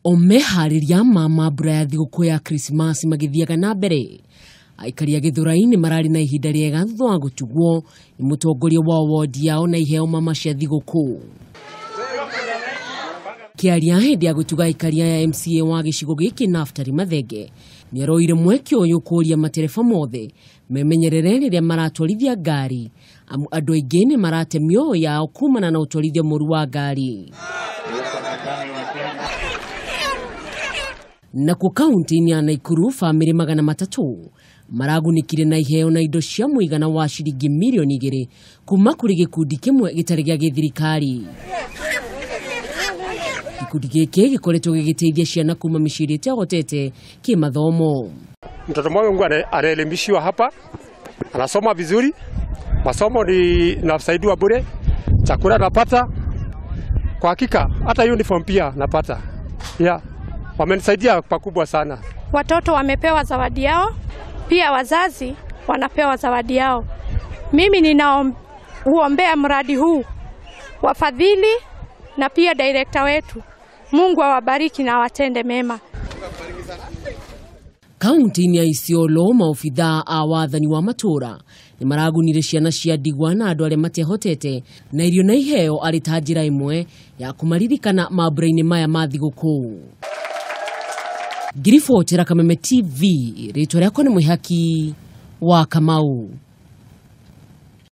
O meharĩria ma mambura ya thigũkũ ya Krismasi magĩthiaga na mbere, aikari a Gĩthũrai nĩ mararĩ na ihinda rĩega thutha wa gũtugwo nĩ mũtongoria wa wodi yao na iheo mama cia thigũkũ. Kĩaria hĩndĩ ya gũtuga aikari aya, MCA wa gĩcigo gĩkĩ Naftali Mathenge nĩ aroire mweke ũyũ kũria matereba mothe memenyerere rĩrĩa maratwarithia ngari, amu andũ aingĩ nĩ marate mĩoyo yao kumana na ũtwarithia mũru wa ngari. Nakuo kaunti-inĩ ya Naikuru, bamĩrĩ 300 maragunĩkire na iheo na indo cia mũigana wa ciringi mirioni 2 kuma kũrĩ gĩkundi kĩmwe gĩtarĩ gĩa gĩthirikari. Gĩkundi gĩkĩ gĩkoretwo gĩgĩteithia ciana kuma mĩciĩ ĩrĩa ĩtehotete kĩmathomo. Mtoto mwangu anaelimishiwa hapa, anasoma vizuri, masomo ni nasaidiwa bure, chakula napata, kwa hakika hata uniform pia napata. Yeah, wamenisaidia pakubwa sana. Watoto wamepewa zawadi yao, pia wazazi wanapewa zawadi yao. Mimi ninauombea mradi huu, wafadhili na pia director wetu. Mungu awabariki na awatende mema. Kaunti-inĩ ya Isiolo, maobithaa a wathani wa matũra nĩ maragunire ciana cia ndigwa na andũ arĩa matehotete na irio na iheo arĩ ta njĩra ĩmwe ya kũmaririkana mambura-inĩ maya ma thigũkũ. Ngiribotera Kameme TV, rĩtwa rĩakwa nĩ Mwĩhaki wa Kamau.